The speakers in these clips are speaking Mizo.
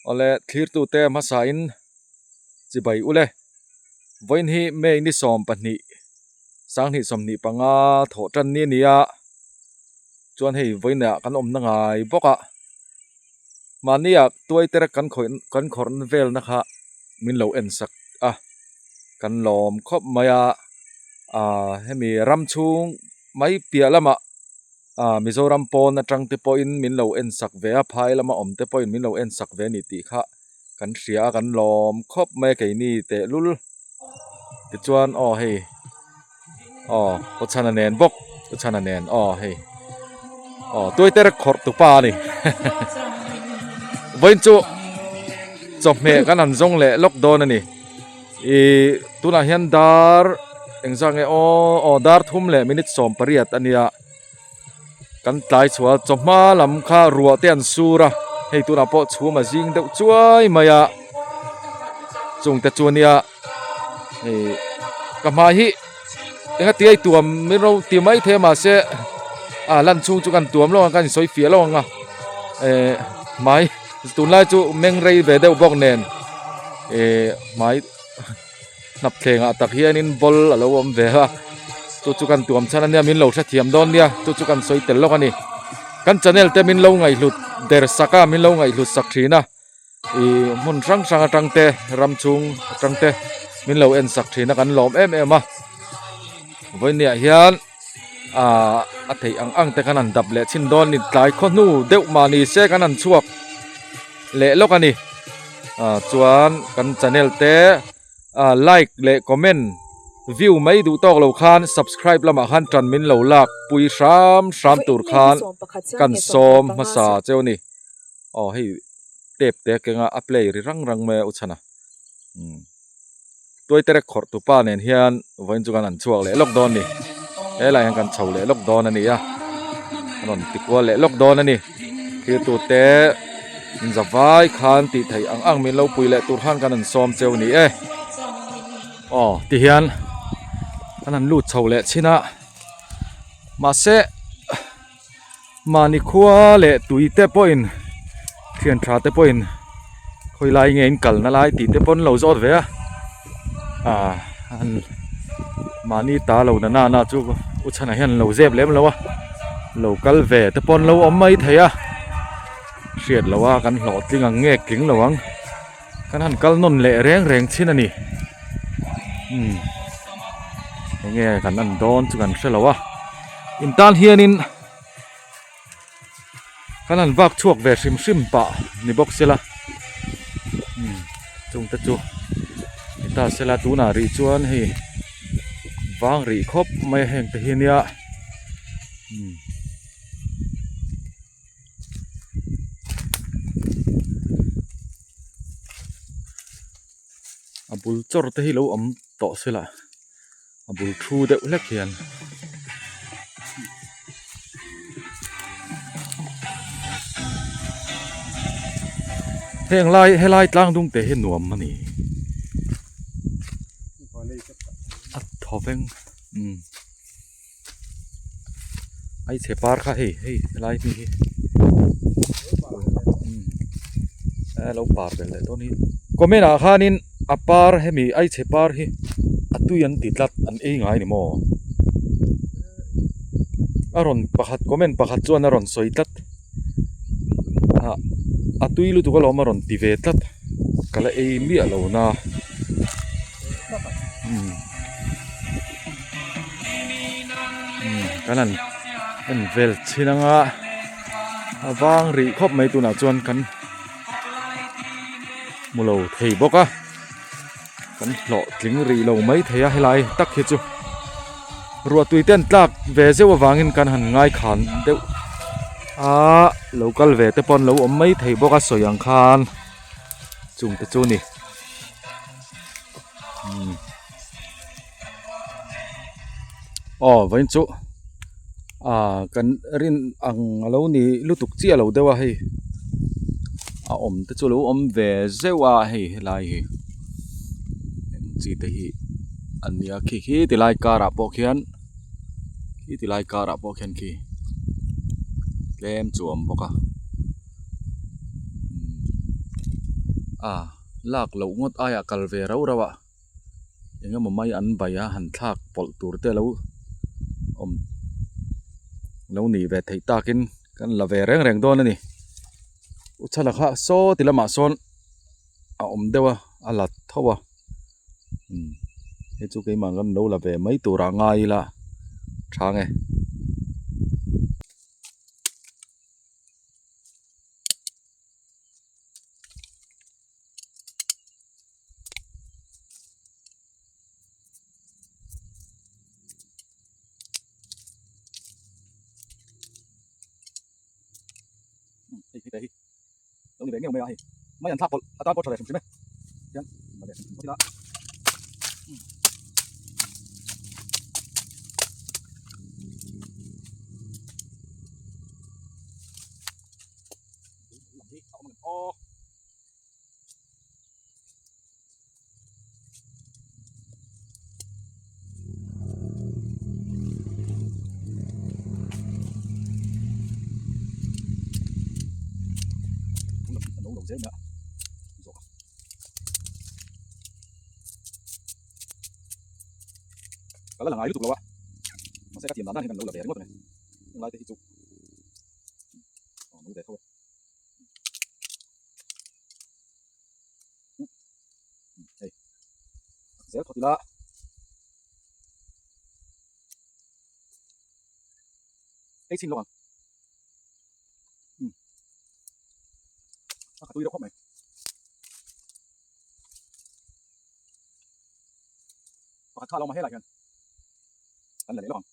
Awle thlirtute hmasain chibai ule. Vawiin hi May ni 12 2025 thawh tan ni a ni a, chuan hei vawiinah kan awmna ngai bawk a, mahnia tuai te rek kan khawih kan khawrhna velna kha min lo en sak a, kan lawm khawp mai a, ah hemi ram chhung mai piah lamah. Ah Mizoram pawn atang te pawhin min lo en sak ve a, phai lama awm te pawhin min lo en sak ve a ni tih kha kan hria a, kan lawm khawp mai a keini tehlul. Tichuan aw hei aw Pu Chhana nen bawk Pu Chhana nen aw hei aw tuaiter khawrh tu pa a ni vawiin chu chawhmeh kan han zawng leh lawk dawn a ni. Ih tunah hian dar engzah nge aw aw dar thum leh minute 18 a nia kan tlai chhuah a chawhma lam kha ruah te an sur a hei tunah pawh chhum a zing deuh chuai mai a chung te chu a nia hei ka hmai hi enga ti a i tuam min ro ti mai thei a mahse a lan chhung chu kan tuam lo ang kan insawi fiah lo ang a eh hmai tunlai chu meng rei ve deuh bawk nen eh hmai hnap thleng ah tak hianin ball a lo awm ve a chu chu kan tuam chhan ania min lo hrethiam dawn nia chu chu kan sawi tel lawk a ni kan channel te min lo ngaihhlut der sak a min lo ngaihhlut sak thin a. Ih hmun hrang hrang atang te ram chhung atang te min lo en sak thin a kan lawm em em a vawinia hian ah a theih ang ang te khan an dap leh chhin dawn a ni tlai khaw hnu deuh mah ni se kan han chhuak leh lawk a ni ah chuan kan channel te ah like leh comment view mai duh tawk lo khan subscribe lamah khan tan min lo lak pui hram hram tur khan kan sawm hmasa cheu a ni. Aw hei tape te a keng a a play ri rang rang mai a u chhan a umm tuai terek khawrh tu pa nen hian vawiin chu kan han chhuak leh lawk dawn a ni helai hian kan chho leh lawk dawn a ni a a rawn ti kual leh lawk dawn a ni thlir tu te in za vai khan tih theih ang ang min lo pui leh tur khan kan han sawm cheu a ni e aw ti hian kan han lut chho leh chhin a mahse. Mahni khua leh tui te pawhin thian tha te pawhin khawi lai nge in kalna lai tih te pawh an lo zawt ve a ah an mahni ta lo na nana chu u chhanah hian an lo zep lem lo a lo kal ve te pawh an lo awm mai thei a hriat loh a kan hlawhtling ang nge tling lo ang kan han kal nawn leh reng reng thin a ni umm enge kan en dawn chu kan hre lo a. In tan hianin kan han vak chhuak ve hrim hrim pah ni bawk sela umm chung te chu ni ta sela tunah rih chuan hei vang rih khawp mai a heng te hi nia umm. A bul chawr te hi lo awm tawh sela a bul thu deuh hlek hian. Heng lai helai tlang dung te hi nuam a ni a thaw veng umm ai chhe par kha hei hei helai mi hi umm a lo par belh leh dawn hi comment ah khanin a par hemi ai chhe par hi a tui an ti tlat an ei ngai ni maw a rawn pakhat comment pakhat chuan a rawn sawi tlat ah a tui lutuk alawm a rawn ti ve tlat ka la ei miah lo na umm. Kan han en vel chhin anga a vang rih khawp mai tunah chuan kan hmu lo thei bawk a kan hlawhtling rih lo mai thei a helai tak hi chu ruahtui te an tlak ve zeuh avangin kan han ngai khan deuh a lo kal ve te pawh an lo awm mai thei bawk a sawi ang khan chung te chu a ni. Aw vawiin chu ah kan rin ang a lo ni lutuk chiah lo deuh a hei a awm te chu a lo awm ve zeuh a hei helai hi eng chi te hi an nia khi khi ti lai karah pawh khian khi ti lai karah pawh khian khi tlem chu a awm bawk a. A lak loh ngawt aiah kal ve rauh rauh a eng emaw mai an bai a han thlak pawlh tur te lo awm lo nih ve theih takin kan la ve reng reng dawn a ni. U chhala kha saw ti lamah sawn a awm deuh a a la tho a umm hei chu keimah kan lo la ve mai turah ngai ila tha nge. Hei hei te hi lo ni ve ngeuh mai a hei mai an thlak pawlh a tan pawh tha ve hrim hrim e hian la ve hrim hrim phawt ila. Lam hi a awm ang em aw. Ka la la ngai lutuk lo a mahse ka thiam dan dan hian kan lo la ve ringawt a ni heng lai te hi chu aw no ve tho e. Hei zel phawt ila ei chhin lawk ang a kha tui deuh khawp mai pakhat kha a lo awm a helaiah hian kan la leh lawk ang.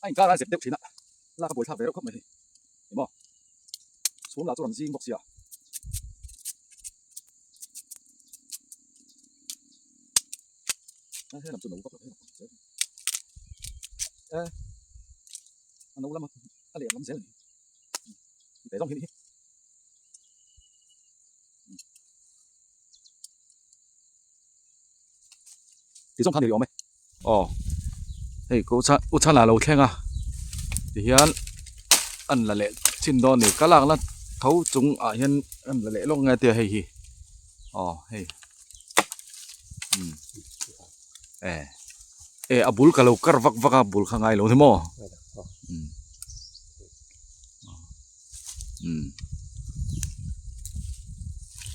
A inkar a zep deuh thin a lak a buaithlak ve reuh khawp mai hei emaw chhum lah chu rawn zing bawk sia. A helam chu no vak lo helam zel e a no lama a leh lam zel a ni teh zawng hi ni hi. Ti zawng kha ni awm e. Aw hei ka u chhan ah lo thleng a tihian an la leh chin dawn a ni ka lakna tho chung ah hian an la leh lawk nge tia hei hi aw hei umm e e a bul ka lo kar vak vak a bul kha ngai lo ni maw umm umm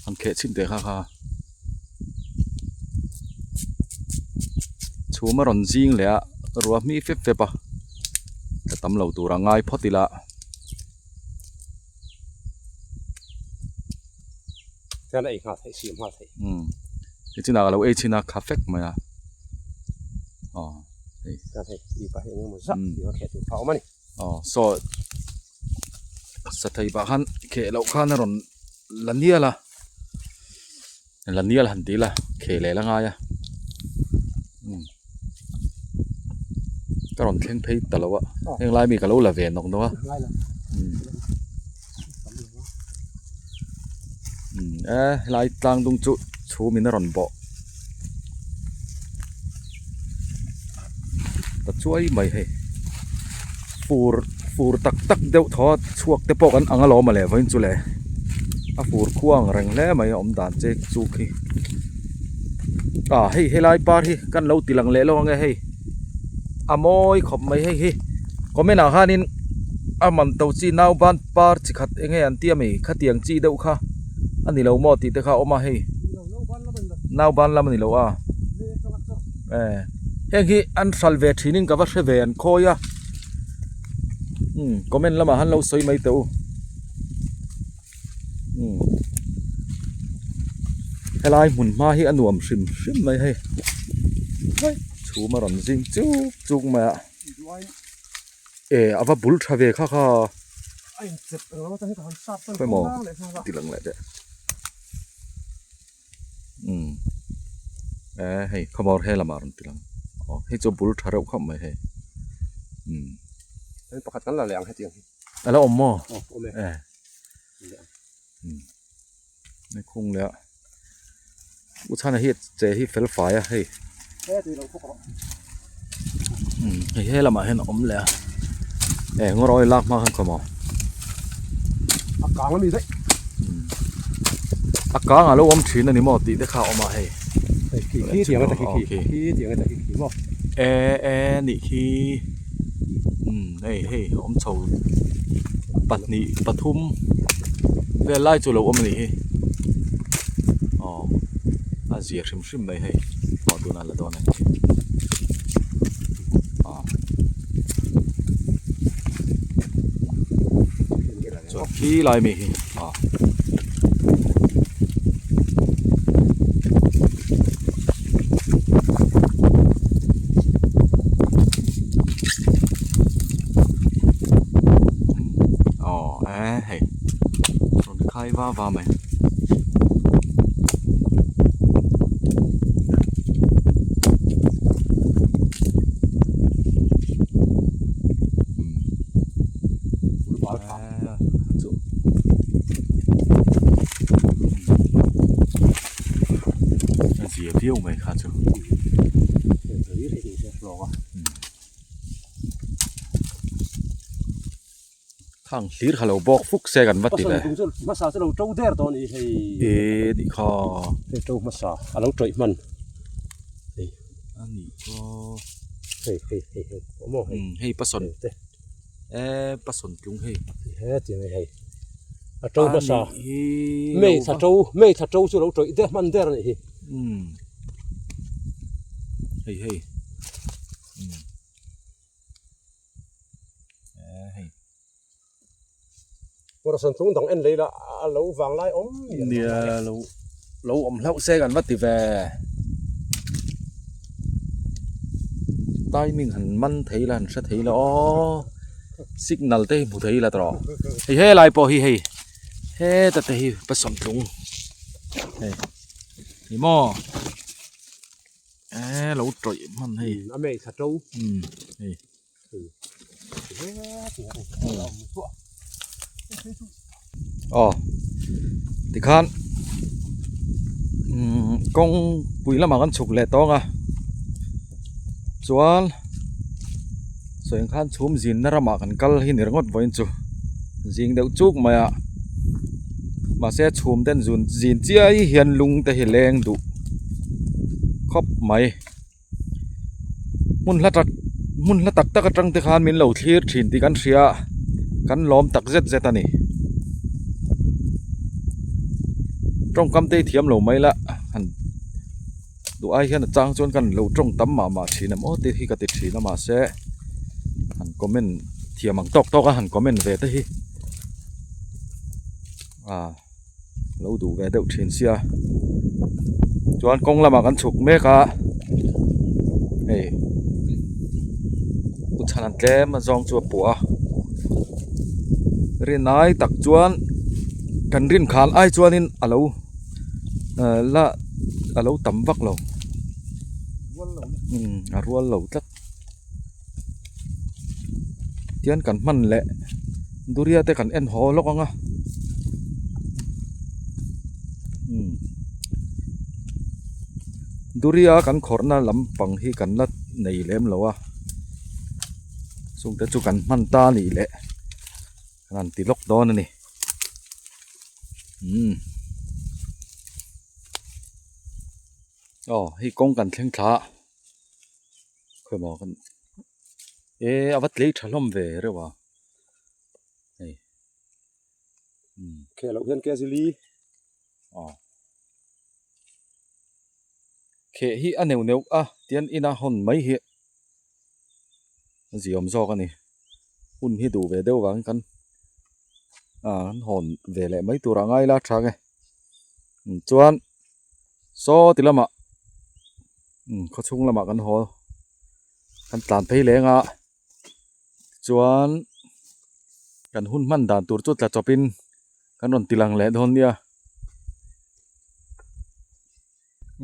an kheh chhin teh kha kha chhum a rawn zing leh a ruah hmi fep fep a ka tam lo tur a ngai phawt ila. Chuan a ei nghal theih siam nghal theih. Umm nichinah ka lo ei chhin a kha fek mai a aw hei. Chuan hei mipa hi engemaw zah tih a kheh tur kha a awm a ni. Aw saw sathei pah khan kheh loh khan a rawn la nial a la nial han ti ila kheh leh la ngai a umm ka rawn thleng phei ta lo a heng lai mi ka lo la ve nawk nawk a umm umm e helai tlang dung chu chhum in a rawn bawh ta chuai mai hei fur fur tak tak deuh thaw a chhuak te pawh kan ang alawm a leh vawiin chu le a fur khuang reng hle mai a awm dan che chu khi ah hei helai par hi kan lo ti lang leh lo ang e hei a mawi khawp mai hei hi comment ah khanin a man to chi nauban par chi khat eng nge an tia mi khatiang chi deuh kha a ni lo maw tih te kha a awm a hei nauban lam a ni lo a e heng hi an hral ve thin in ka va hre ve an khawi a umm comment lamah han lo sawi mai teh u umm helai hmun hma hi a nuam hrim hrim mai hei chhum a rawn zing chuk chuk mai a. E a va bul tha ve kha kha. Khawimaw ti lang leh teh. Umm e hei khawmawr he lamah rawn ti lang aw hei chu a bul tha reuh khawp mai hei. Umm. Hei pakhat kan la leh ang hetiang hi. A la awm maw? Aw awm e. Eh. Umm. Hei khung leh a. U chhana hi che hi fel fai a hei. He tui lo khawk rawh. Umm hei he lamah hian a awm leh a. Eh ngawr oil lak hma khan khawm aw. A kang ami daih. Umm. A kang a lo awm thin a ni maw tih te kha a awm a hei. Hei khi khi tiang a ta khi khi khi tiang a ta khi khi maw. E e nih khi umm hei hei awm chho pahnih pathum vel lai chu lo awm a nih hi aw a zia hrim hrim mai hei aw tunah la dawn a ni aw chuan khi lai mi hi aw. Aw e hei rawn khai va va mai. A zia viau mai kha chu. Khang hlir kha lo bawk fuk se kan va ti ve. Hmasa chu lo to der dawn a ni hei. E tih kha. Hei to hmasa a lo tawih hman. Hei a nih chu. Hei hei hei hei awm aw hei. Hei pasawn e pasawn tlung hei. He tiang hei hei. A to hmasa. Mei tha to mei tha to chu lo tawih der hman der a nih hi. Hei hei. E hei. Pawrhsan tlung dang en lei la a lo vang lai awm Nia lo lo awm hlauh se kan va ti ve. Timing han man thei la han hre thei la aw signal te hi hmu thei la tawh hei helai pawh hi hei heta te hi pasawm tlung hei ni maw e lo tawih hman hei a mei thla to hei. Aw tikhan umm kawngpui lamah kan chhuk leh tawng a chuan sawi ang khan chhum zinna ramah kan kal hi ni ringawt vawiin chu zing deuh chuk mai a mahse chhum ten zun zin chiai hian lung te hi leng duh khawp mai. Hmun hla tak hmun hla tak tak atang te khan min lo thlir thin tih kan hria a kan lawm tak zet zet a ni tawngkam te hi thiam lo mai la han duh ai hian a chang chuan kan lo tawng tam mah mah thin em aw te hi ka ti thin a mahse han comment thiam ang tawk tawk a han comment ve te hi ah. Lo duh ve deuh thin sia chuan kawng lamah kan chhuk mek a hei u chhan an tlem a zawng chu a puah a rinai tak chuan kan rin khan ai chuanin a lo ah la a lo tam vak lo umm a rual lo tlat. Tihian kan hman leh durian te kan en haw lawk ang a umm durian kan khawrhna lampang hi kan la nei lem lo a chungte chu kan hman ta a nih leh kan han ti lawk dawn a ni umm. Aw hei kawng kan thleng thla a. Khawimaw kan e a va tlei tha hlawm ve reuh a hei umm. Kheh loh hian Kezili. Aw kheh hi a neuh neuh a tian ina hawn mai hi a ziawm zawk a ni hun hi duh ve deuh vangin kan ah kan hawn ve leh mai tur ah ngai ila tha nge chuan. Saw ti lamah umm khawchhung lamah kan haw kan tlan phei leng a tichuan kan hun hman dan tur chu tla chawpin kan rawn ti lang leh dawn nia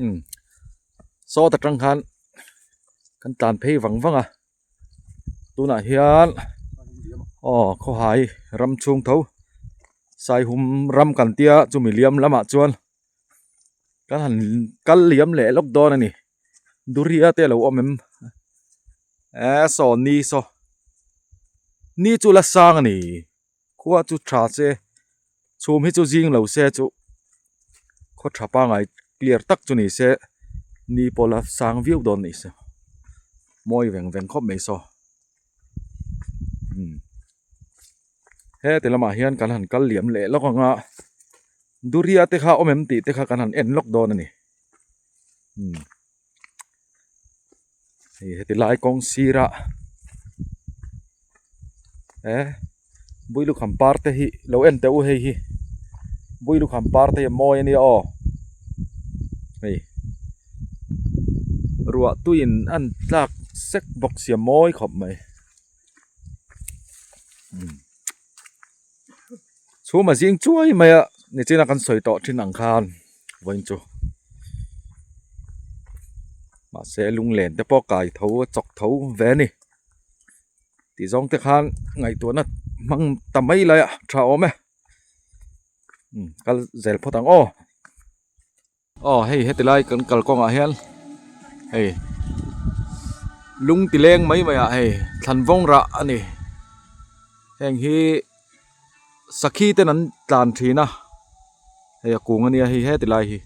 umm saw ta tang khan kan tlan phei vang vang a. Tunah hian aw khawhai ram chhung tho Saihum ram kan tia chumi liam lamah chuan kan han kal liam leh lawk dawn a ni. Duriya te a lo awm em? Eh saw ni saw ni chu la sang a ni. Khua chu tha se chhum hi chu zing lo se chu khaw tha pangai clear tak chu ni se ni pawh la sang viau dawn ni se mawi veng veng khawp mai saw umm heti lamah hian kan han kal liam leh lawk ang a duriya te kha awm em tih te kha kan han en lawk dawn a ni umm. Hei heti lai kawng sirah eh Builukham par te hi lo en teh u hei hi Builukham par te hi a mawi ania aw hei ruah tuiin a an tlak sek bawk sia mawi khawp mai umm chhum a zing chuai mai a nichina kan sawi tawh thin ang khan vawiin chu mahse lunglen te pawh kai tho a chawk tho ve a ni tih zawng te khan ngaihtuahna hmang ta mai lai a tha awm e umm kal zel phawt ang aw. Aw hei heti lai kan kalkawngah hian hei lung ti leng mai mai ah hei thlan vawng rah a ni heng hi sakhi ten an tlan thin a hei a kung ania hei heti lai hi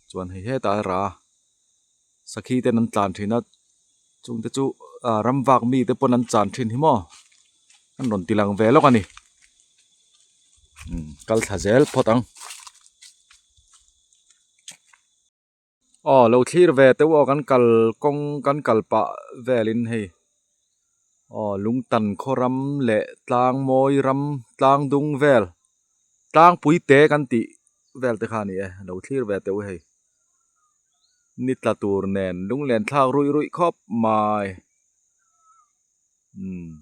chuan hei hetah a rah a sakhi ten an tlan thin a chung te chu ah ram vak mi te pawn an chan thin hi maw an rawn ti lang ve lawk a ni umm kal thla zel phawt ang aw lo thlir ve teuh aw kan kal kawng kan kal pah velin hei aw lungtan khaw ram leh tlang mawi ram tlang dung vel tlangpui te kan tih vel te kha a ni e lo thlir ve teuh hei. Ni tla tur nen lunglen thlak ruih ruih khawp mai umm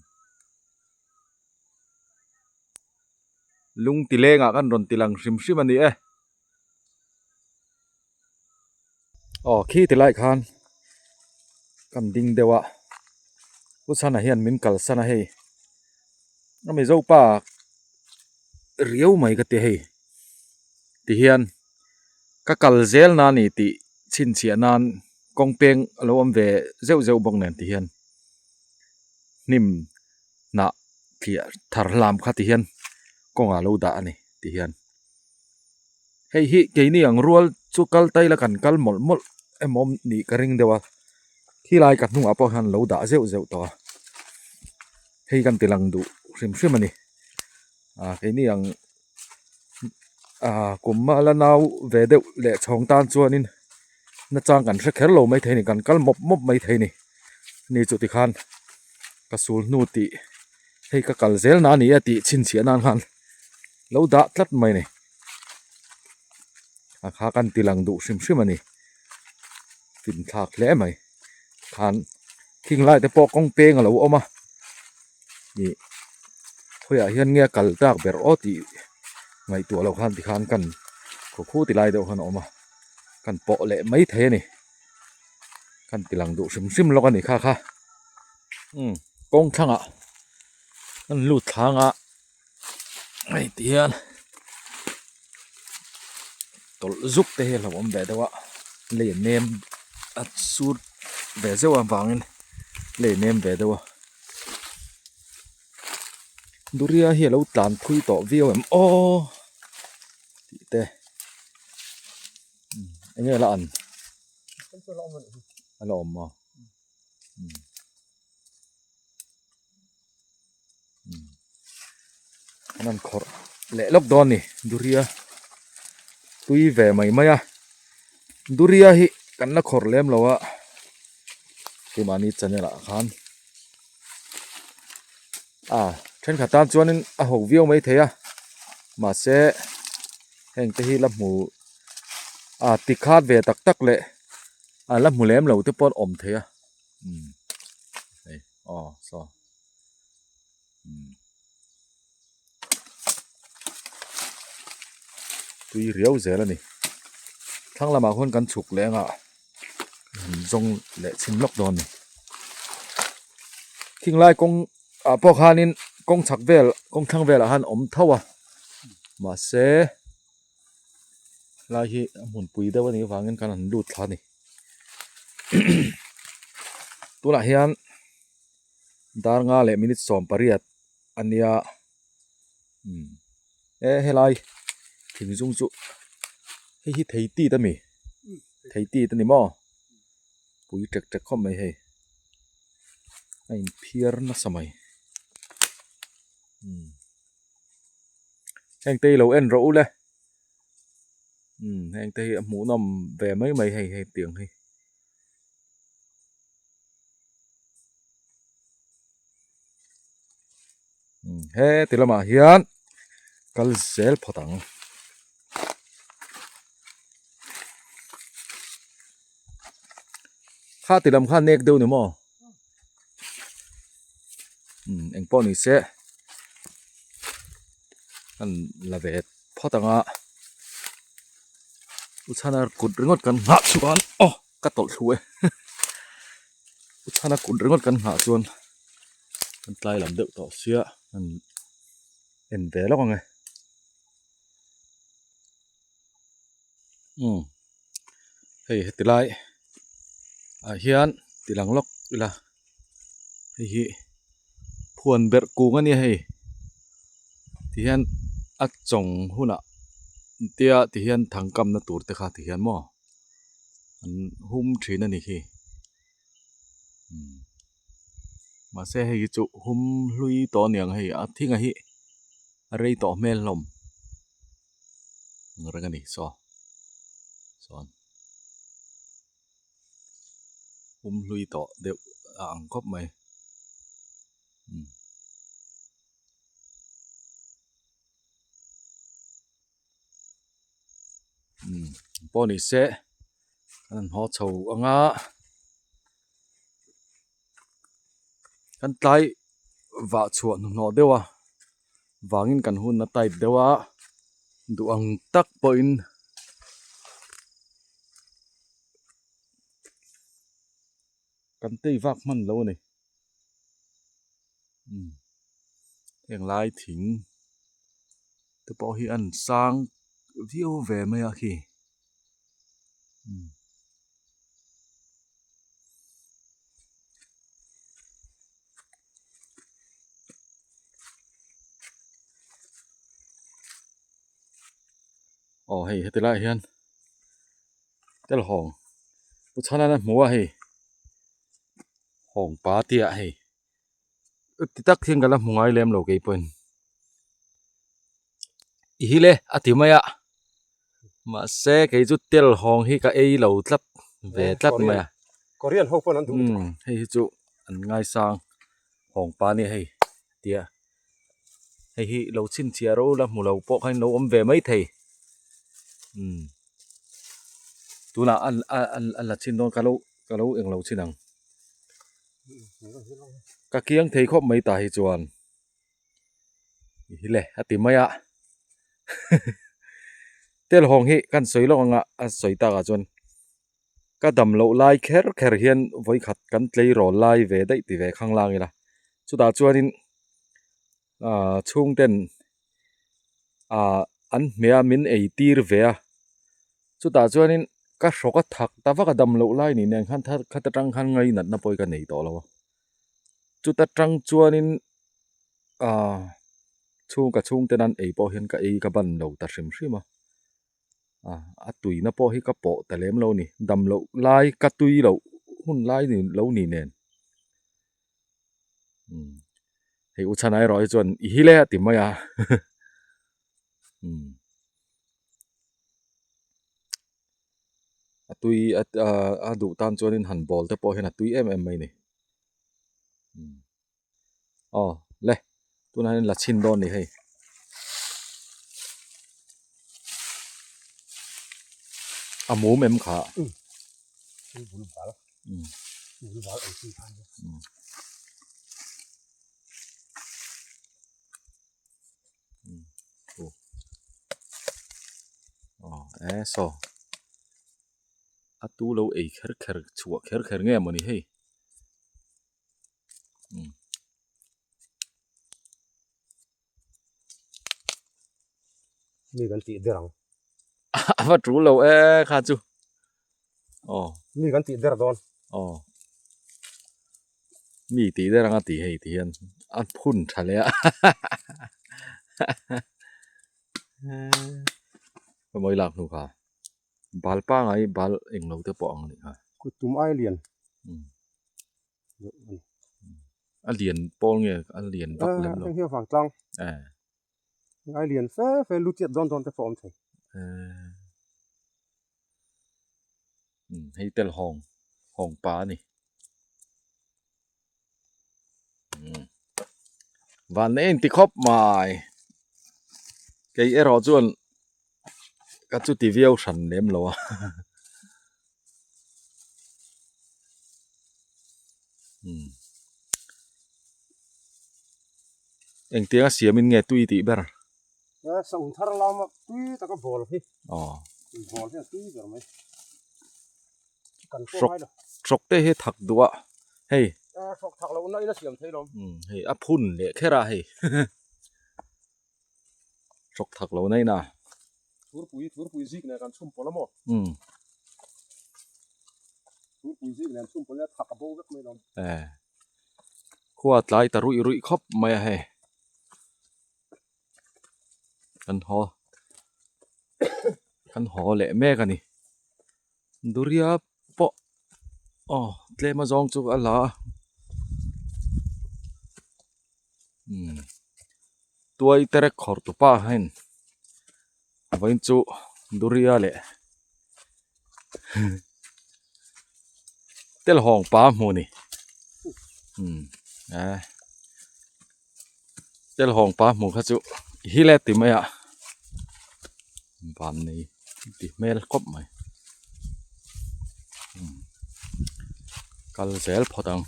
lung ti lengah kan rawn ti lang hrim hrim a ni e aw khi ti lai khan kan ding deuh a u chhana hian min kalsan a hei a mizo pa riau mai ka ti hei ti hian. Ka kal zel na ni tih chhinchhiah nan kawng peng a lo awm ve zeuh zeuh bawk nen ti hian hnim hnah thliah thar hlam kha ti hian kawngah a lo dah a ni ti hian hei hi keini ang rual chu kal ta ila kan kal mawlh mawlh emaw nih ka ring deuh a khilai ka hnungah pawh hian lo dah zeuh zeuh tawh a hei kan ti lang duh hrim hrim a ni ah keini ang. Ahh kum a la nau ve deuh leh chhawng tan chuanin nachang kan hre kher lo maithei a ni kan kal mawp mawp maithei a ni ni chu tikhan ka sul hnu tih hei ka kal zel na a ni a tih chhinchhiah nan khan lo dah tlat mai a ni a kha kan ti lang duh hrim hrim a ni finthlak hle mai khan khing lai te pawh kawng peng a lo awm a. Ih khawiah hian nge a kal tak ber aw tih ngaihtuah loh khan tikhan kan khaw khu ti lai deuh khan a awm a kan pawh leh mai thei a ni kan ti lang duh hrim hrim lawk a ni kha kha umm kawng thlangah an lut thlang a hei ti hian tawlh zuk te hi a hlauhawm ve deuh a lei a nem a sur ve zeuh avangin lei a nem ve deuh a. Duriya hi a lo tlan phui tawh viau em aw tih te eng nge la an a la awm maw an han khawrh leh lawk dawn a ni duriya tui ve mai mai a duriya hi kan la khawrh lem lo a keimahni channel ah khan a thenkhat tan chuanin a ho viau mai thei a mahse heng te hi la hmu a ti khat ve tak tak leh a la hmu lem lo te pawh an awm thei a umm hei aw saw umm tui riau zel a ni thlang lamah khawn kan chhuk leh anga. Zawng leh chhin lawk dawn a ni. Khing lai kawng ah pawh khanin kawng chhak vel kawng thlang velah khan awm tho a mahse lai hi a hmunpui deuh a nih avangin kan han lut thla a ni tunah hian dar nga leh minute 18 a nia umm e helai thing zum chu hei hi thei tit a mi thei tit a ni maw pui tek tek khawp mai hei a inphiar nasa mai umm heng te hi lo en rawh u le umm heng te hi a hmuhnawm ve mai mai hei hei tiang hi. He ti lamah hian kal zel phawt ang. Kha ti lam kha nek deuh ni maw? Umm eng pawh ni se an la ve phawt ang a u chhana kut ringawt kan nghah chuan aw ka tawlh thlu e u chhana kut ringawt kan nghah chuan kan tlai lam deuh tawh sia an en ve lawk ang e umm hei heti lai ah hian ti lang lawk ila hei hi phuan berh kung a nia hei ti hian a chawng hunah tia ti hian thangkamna tur te kha ti hian maw an hum thin a ni hi umm mahse hei hi chu hum hlui tawh a niang hei a thinga hi a rei tawh hmel hlawm. Ang reng a ni saw chuan hum hlui tawh deuh a ang khawp mai umm. Umm pawh ni se kan han haw chho ang a kan tlai vah chhuah hnuhnawh deuh a. Vangin kan hun a tight deuh a duh ang tak pawhin kan tei vak hman lo a ni umm heng lai thing te pawh hi an sang viau ve mai a khi umm. Aw hei heti laiah hian tel hawng pu chhan a hmu a hei hawng pa tia hei ti tak hian ka la hmu ngai lem lo kei pawhin i hi le a ti mai a mahse kei chu tel hawng hi ka ei lo tlat ve tlat mai a Korean ho pawn an duh umm hei hi chu an ngaisang hawng pa nia hei tia hei hi lo chhinchhiah ro la hmu lo pawh khan lo awm ve mai thei umm tunah an an la chhin dawn ka lo ka lo englo chhin ang ka kiang thei khawp mai tah hi chuan. Hi le a ti mai a tel hawng hi kan sawi lawk ang a a sawi tak ah chuan ka dam loh lai kher kher hian vawikhat kan tleirawl lai ve daih ti ve khang lang ila chutah chuanin ahh chhungten ahh an hmeh a min ei tir ve a chutah chuanin ka hrawk a thak ta vak a dam loh lai ni nen khan khat atang khan ngainatna pawh hi ka nei tawh lo a. Chuta tang chuanin aaa chhung ka chhungten an ei pawh hian ka ei ka ban lo ta hrim hrim a ah a tuina pawh hi ka pawh ta lem lo a ni dam loh lai ka tui loh hun lai ni lo ni nen umm hei u chhana erawh hi chuan i hi le a ti mai a umm. A tui a a duh tan chuanin han bawl te pawh hian a tui em em mai a ni aw le tunah hian la chhin dawn a ni hei a mum em kha aw e saw a tu lo ei kher kher chhuah kher kher nge mawni hei. Mi kan tih der ang. A va tul lo e kha chu. Aw. Mi kan tih der dawn. Aw. Mi tih der anga tih hei ti hian a phun tha leh a. Ka mawi lak hnu kha. Bal pangai bal englo te pawh ang a nih kha. Kut tum ai lian. A lian pawl nge a lian vak lem lo. Heng hi a vang tlang. Ai lian fe fe lu chiat dawn dawn te pawh a awm thei. Hei tel hawng hawng pa a ni. Van na en ti khawp mai. Kei erawh chuan ka chuti viau hran lem lo a. Engtiang a siamin nge tui tih ber? Saum thar lama tui taka bawl hi. Bawl hian tui ber mai. Kan pawh ngai lo. Hrawk te hi thak duh a hei. Hrawk thak loh na in a siam thei lawm. Hei a phun leh kher a hei. Hrawk thak lo na in a. Thurpui thurpui zik nen kan chhum pawlh a maw? Thurpui zik nen chhum pawlh a thak a bo vek mai lawm. Khua tlai ta ruih ruih khawp mai a hei. Kan haw kan haw leh mek a ni. Duriya pawh aw tlem a zawng chu a la a. Umm tuai terek khawr tu pa hian vawiin chu duriya leh telhawng pa a hmu a ni. Umm eh. Telhawng pa hmuh kha chu hi le ti mai a van nei ti hmel khawp mai kal zel phawt ang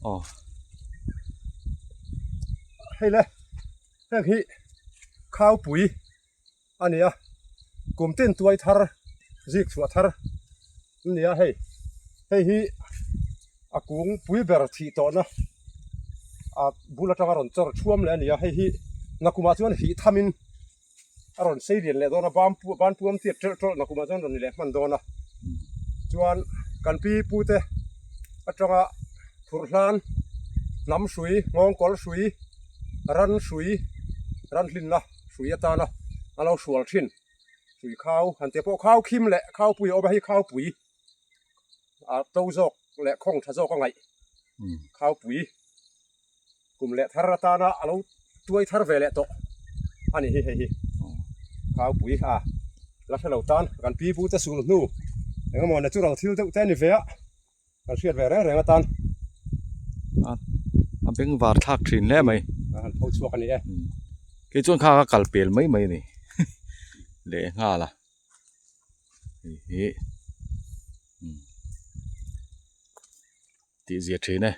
aw. Hei le heng hi khaupui a ni a kum tin tuai thar zik chhuah thar a ni a hei hei hi a kung pui ber thih tawhna a bul atanga rawn chawr thuam leh a ni a hei hi nakumah chuan hih thamin a rawn sei lian leh dawn a ban ban puam tiat teuh teuh nakumah chuan rawn ni leh hman dawn a chuan kan pi pu te atanga phurh hlan hnam hrui nghawngkawl hrui ran hrui ran hlinna. Hrui atana a lo hrual thin. Hrui khau han tih pawh khau khim leh khau pui a awm a, hei khau pui a to zawk leh khawng tha zawk a ngaih. Khau pui kum leh thar atana a lo tuai thar ve leh tawh a ni hi hei hi. Khau pui a la hre lo tan kan pi pu te sul hnu engemaw natural thil deuh te a ni ve a. Kan hriat ve reng reng atan. A bengvar thlak thin hle mai. A han pho chhuak a ni e. Kei chuan kha ka kal pel mai mai a ni. Leh nghal a. Hei hi. Tih zia thin e.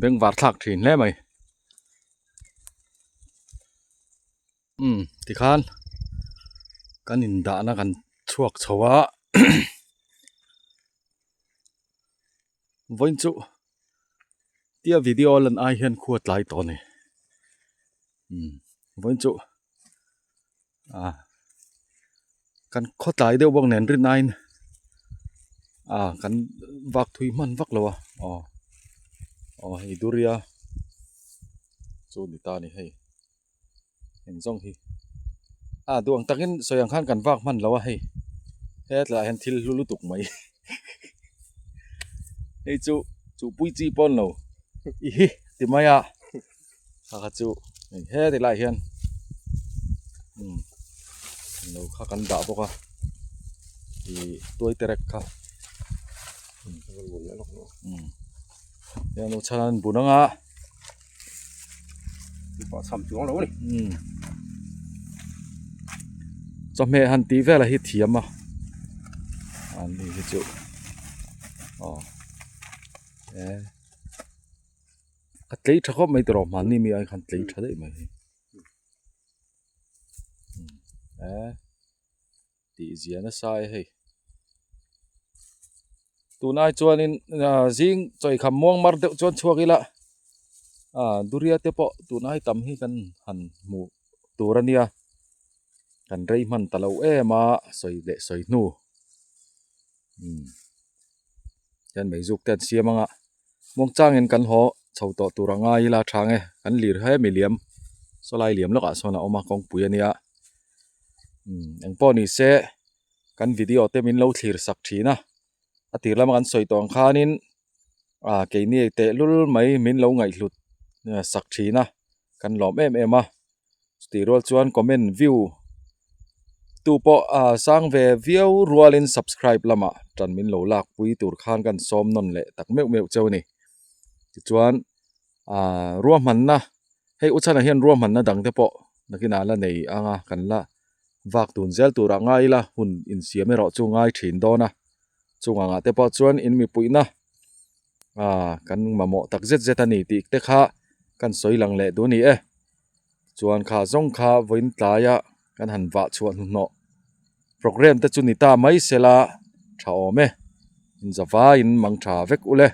Bengvar thlak thin hle mai. Umm tikhan kan indahna kan chhuak chho a vawiin chu tia video lan ai hian khua tlai tawh a ni umm vawiin chu ah kan khaw tlai deuh bawk nen rin aiin ah kan vak thui hman vak lo a aw aw hei duriya chu ni ta a ni hei. Eng zawng hi a duh ang takin sawi ang khan kan vak hman lo a hei hetlaiah hian thil hlu lutuk mai hei chu chu pui chi pawn lo i hi ti mai a kha kha chu hei heti lai hian umm lo kha kan dah bawk a ih tuai terek kha umm hian chhan an bun ang a. Pawh cham chuang lo a ni. Umm. Chawhmeh han tih velah hi thiam a. An ni hi chu. Aw. E. A tlei tha khawp mai tawh mahni mi ai khan tlei tha daih mai hi. E. Tih zia nasa e hei. Tunai chuanin zing chawi kham muang mar deuh chuan chhuak ila. Ah Duria te pawh tun ai tam hi kan han hmuh tur a nia kan rei hman ta lo em a sawi leh sawi hnu umm hian meizuk te an siam ang a muangchangin kan haw chho tawh tur a ngai ila tha nge kan lir hemi liam saw lai liam lawkah sawn a awm a kawngpui a nia umm engpawh ni se kan video te min lo thlir sak thin a a tir lama kan sawi tawh ang khanin ah keini tehlul mai min lo ngaihhlut sak thin a kan lawm em em a chutih rual chuan comment view tu pawh ah sang ve viau rualin subscribe lamah tan min lo lak pui tur khan kan sawm nawn leh tak meuh meuh cheu a ni tichuan ah ruahmanna hei u chhanah hian ruahmanna dang te pawh nakinah la nei ang a kan la vak dun zel turah ngai ila hun insiam erawh chu ngai thin dawn a chung angah te pawh chuan in mipuihna ah kan mamawh tak zet zet a ni tih te kha kan sawi lang leh duh a ni e chuan kha zawng kha vawiin tlaia kan han vah chhuah hnuhnawh programme te chu ni ta mai sela tha awm e in zavaiin mang tha vek ule.